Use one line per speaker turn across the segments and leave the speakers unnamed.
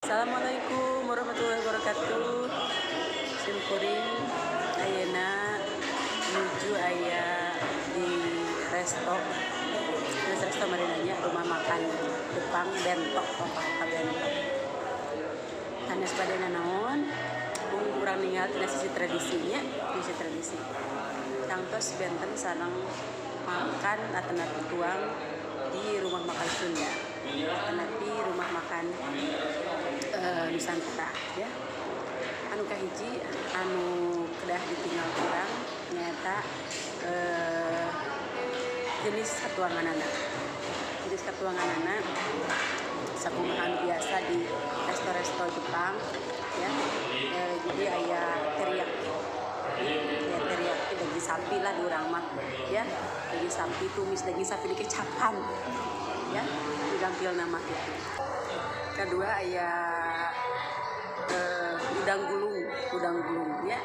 Assalamualaikum warahmatullahi wabarakatuh. Sim kuring ayeuna menuju aya di resto. Resto marinanya rumah makan Jepang Bento, ka Bento. Sanes bade nanaon, mung kurang ningal tina sisi tradisinya, sisi tradisi. Tangtos benten sareng makan atanapi tuang di rumah makan Sunda, atanapi rumah makan Nusantara ya. Anu kahiji anu kedah ditinggal kurang nyata jenis katuanganana. Jenis katuanganana sakumaha anu biasa di resto-resto Jepang ya. Jadi aya teriyaki. Ya, teriyaki daging sapi lah di urang mah ya. Daging sapi tumis, daging sapi dikecapan ya, digampil nama gitu. Kedua aya udang gulung ya.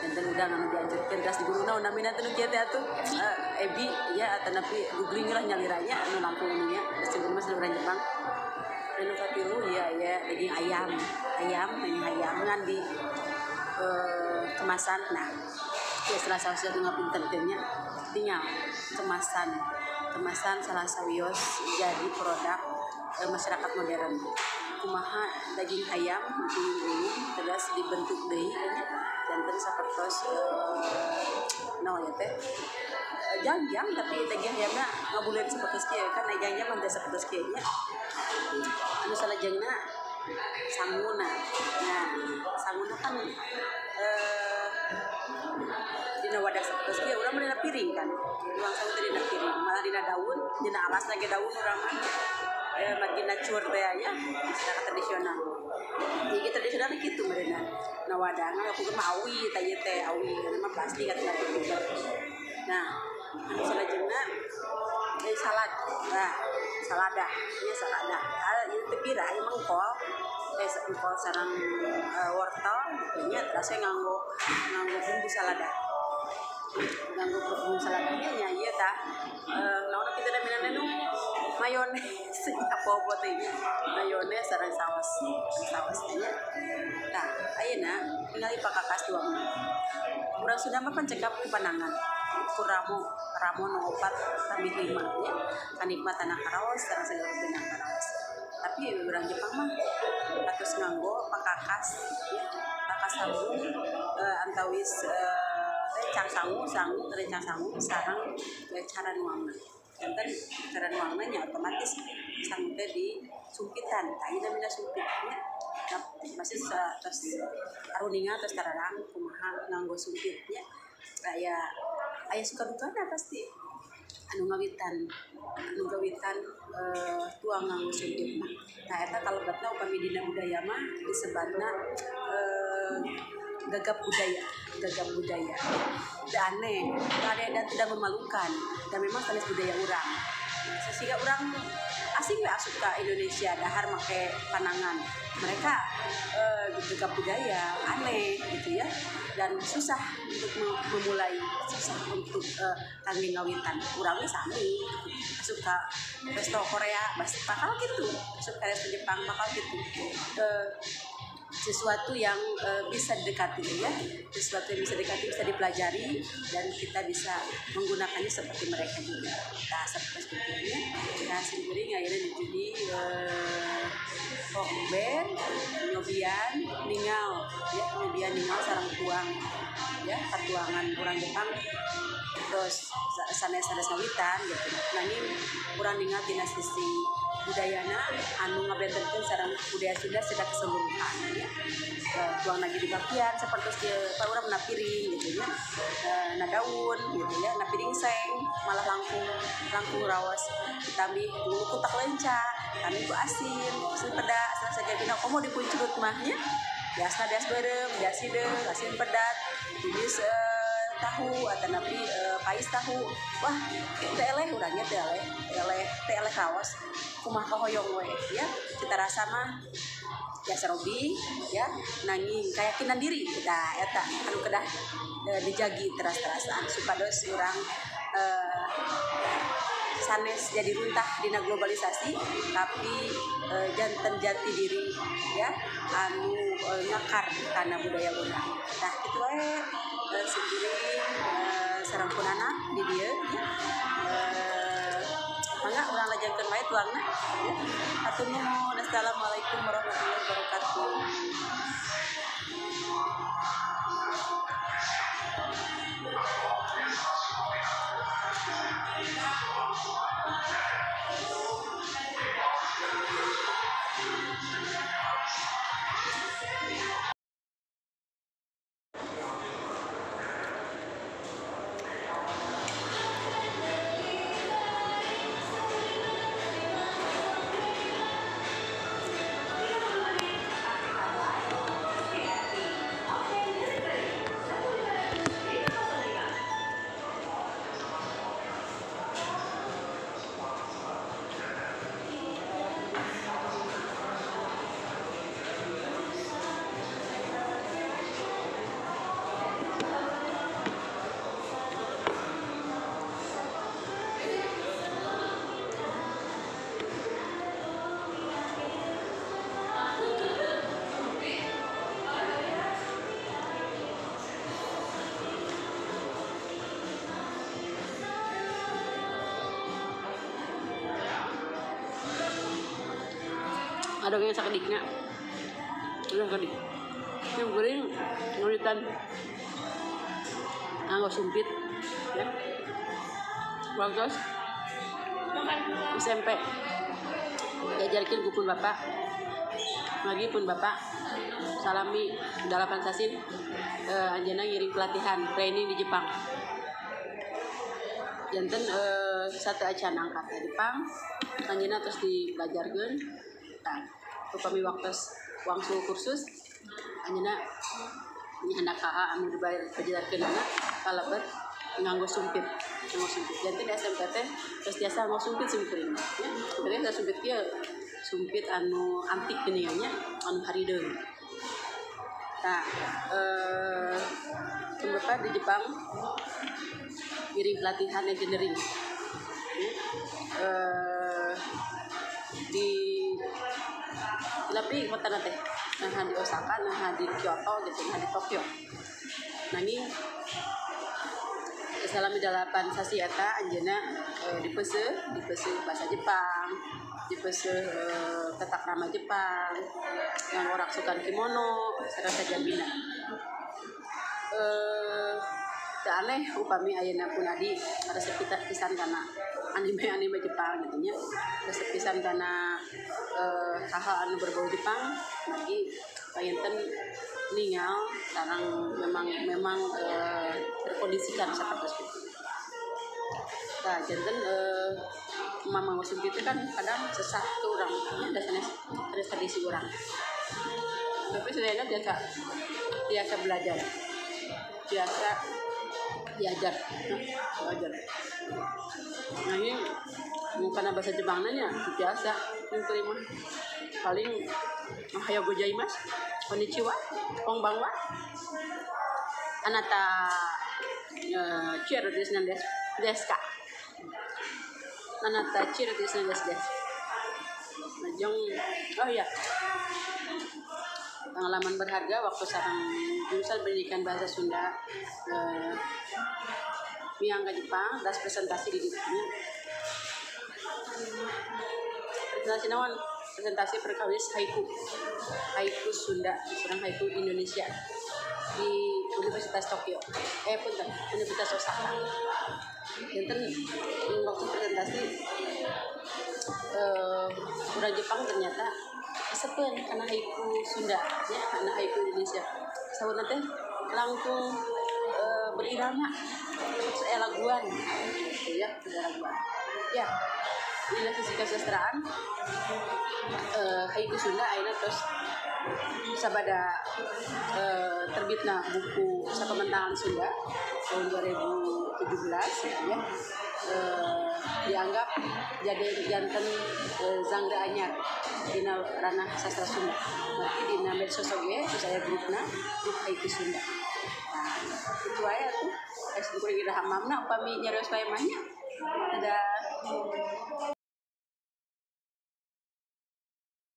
Janten udang anu dianjurkeun teras digulungna namina teh nu kieu teh atuh ebi ya, atanapi googling lah nyaliranya anu langkung nya disebut mah urang Jepang. Anu katilu ya aya daging ayam, daging ayam ngan di kemasan. Nah, ya salah satu ngapinten teh nya tinggal kemasan salah sawios jadi produk masyarakat modern. Kumaha daging ayam digulung-gulung terus dibentuk deui nya janten sapertos naon ya teh jangjang, tapi daging ayamna ngabuleut sapertos kieu kan, jangjang mah teh sapertos kieu nya. Anu salajengna sanguna. Nah, sanguna kan dina wadah sapertos kieu urang mah dina piring kan. Urang sangu teh dina piring, malah dina daun, dina alas lagi daun urang mah. Makin nacur teh ya, masyarakat tradisional. Jadi tradisional gitu mereka. Nah wadahna aku mah awi teh ieu teh awi karena mah plastik atuh gitu. Nah, anu salajengna salad. Nah, salada. Ieu salada. Ieu teh pira ieu mah engkol. Teh engkol sareng wortel gitu nya, terus nganggo bumbu salada. Nganggo bumbu saladanya nya ieu tah. Naon kita da minana nu mayones apa-apa teh mayones sareng saos nya. Tah, ayeuna ningali pakakas tuang. Urang Sunda mah pan cekap ku panangan. Ku ramo nu 4 tambih 5 nya. Kanikmatan karaos sareng segala rupina karaos. Tapi urang Jepang mah atos nganggo pakakas ya, pakakas sabun antawis rencang sangu, rencang sangu sareng cara nuangna. Janten cara nuangna nya otomatis sangu teh di sumpitan, ayeuna mina sumpit nya. Nah, masih terus aruninga terus tararang kumaha nganggo sumpit nya. Aya suka dukana pasti anu ngawitan tuang nganggo sumpit mah. Nah eta kalebatna upami dina budaya mah disebatna gagap budaya. Teu aneh, dan tidak memalukan, dan memang sanes budaya urang. Sehingga urang asing we asup ka Indonesia dahar make panangan. Mereka gagap budaya aneh gitu ya, dan susah untuk memulai, susah untuk kangge ngawitan. Urang we sami asup ka resto Korea bakal gitu, asup ka resto Jepang bakal gitu. Sesuatu yang bisa didekati ya, sesuatu yang bisa didekati, bisa dipelajari, dan kita bisa menggunakannya seperti mereka juga. Nah, seperti sebetulnya, nah simkuring akhirnya dijudi hokben, nyobian, ningal, ya nyobian ningal sarang tuang, ya katuangan urang Jepang, terus sanes-sanes ngawitan gitu. Nah ini urang ningal tina sisi budayana anu ngabentenkeun sareng budaya Sunda secara keseluruhan ya. Tuang lagi di bagian seperti kieu pa urang na piring gitu nya. Na daun gitu ya, na piring seng malah langkung raos ditambih kutak lenca, tambih ku asin, asin peda, salah sajabina komo dipuncurut mah nya. Biasna bias beureum, bias hideung, asin pedat, tumis tahu atanapi pais tahu. Wah, teh eleh urangnya teh eleh raos kumaha kahoyong we ya. Cita rasa mah biasa robi ya, nanging keyakinan diri kita eta anu kedah dijagi teras-terasan supados urang Sanes jadi runtah dina globalisasi, tapi janten jati diri ya anu ngakar kana budaya urang. Nah kitu wae simkuring sareng pun anak di dieu ya. Mangga urang lajengkeun wae tuangna ya. Hatur nuhun. Assalamualaikum warahmatullahi wabarakatuh. Ada yang sakediknya, udah sakedik. Yang goreng nguritan, anggo sumpit, ya. Waktu SMP diajarkan ku pun bapak, lagi pun bapak salami 8 sasin, anjeunna ngiring pelatihan training di Jepang. Janten satu acan angkat ke Jepang, anjeunna terus dibelajarkeun. Nah, upami waktu wangsul kursus anjeunna nyandak KA anu dibayar diajarkeunana kalebet nganggo sumpit, nganggo sumpit. Janten di SMP teh terus biasa nganggo sumpit simkuring ya. Berarti teh sumpit kieu, sumpit anu antik geuningan nya, anu harideung. Nah, bapak di Jepang ngiring pelatihan engineering. Ya. Di tapi kota teh nah di Osaka, nah di Kyoto gitu, nah di Tokyo. Nanging selama 8 sasi eta anjeunna dipese bahasa Jepang, dipese tata krama Jepang, yang orang sukan kimono, sareng sajabina. Teu aneh upami ayeuna pun adi resep pisan kana anime-anime Jepang gitu nya. Resep pisan kana hal-hal anu berbau Jepang, lagi panginten ningal sareng memang terkondisikan sapertos kitu. Tah janten mamang sumpit itu kan kadang sesah ke urang nya da sanes tradisi urang. Tapi sadayana biasa belajar, biasa diajar, nah, diajar. Nah ini bukan bahasa Jepang nanya biasa yang terima paling ohayo gozaimasu, konnichiwa, konbanwa, anata chiru desu desu ka, anata chiru desu desu desu. Nah, oh ya, pengalaman berharga waktu sareng jurusan pendidikan bahasa Sunda miang ke Jepang, das presentasi di ditu. Presentasi naon? Presentasi perkawis haiku, haiku Sunda, sareng haiku Indonesia di Universitas Tokyo. Punten, Universitas Osaka. Janten waktu presentasi urang Jepang ternyata sepen karena haiku Sunda ya, karena haiku Indonesia. Saurna teh langkung berirama terus laguan gitu ya, laguan. Ya, dina sisi kesusastraan haiku Sunda ayeuna terus sabada terbitna buku Sapementangan Sunda tahun 2017 ya. Dianggap jadi janten genre anyar dina ranah sastra Sunda. Berarti dina medsos oge terus aya grupna, grup haiku Sunda. Nah, itu wae atuh. Aya kuring iraha mamna upami nyarios wae mah nya. Dadah.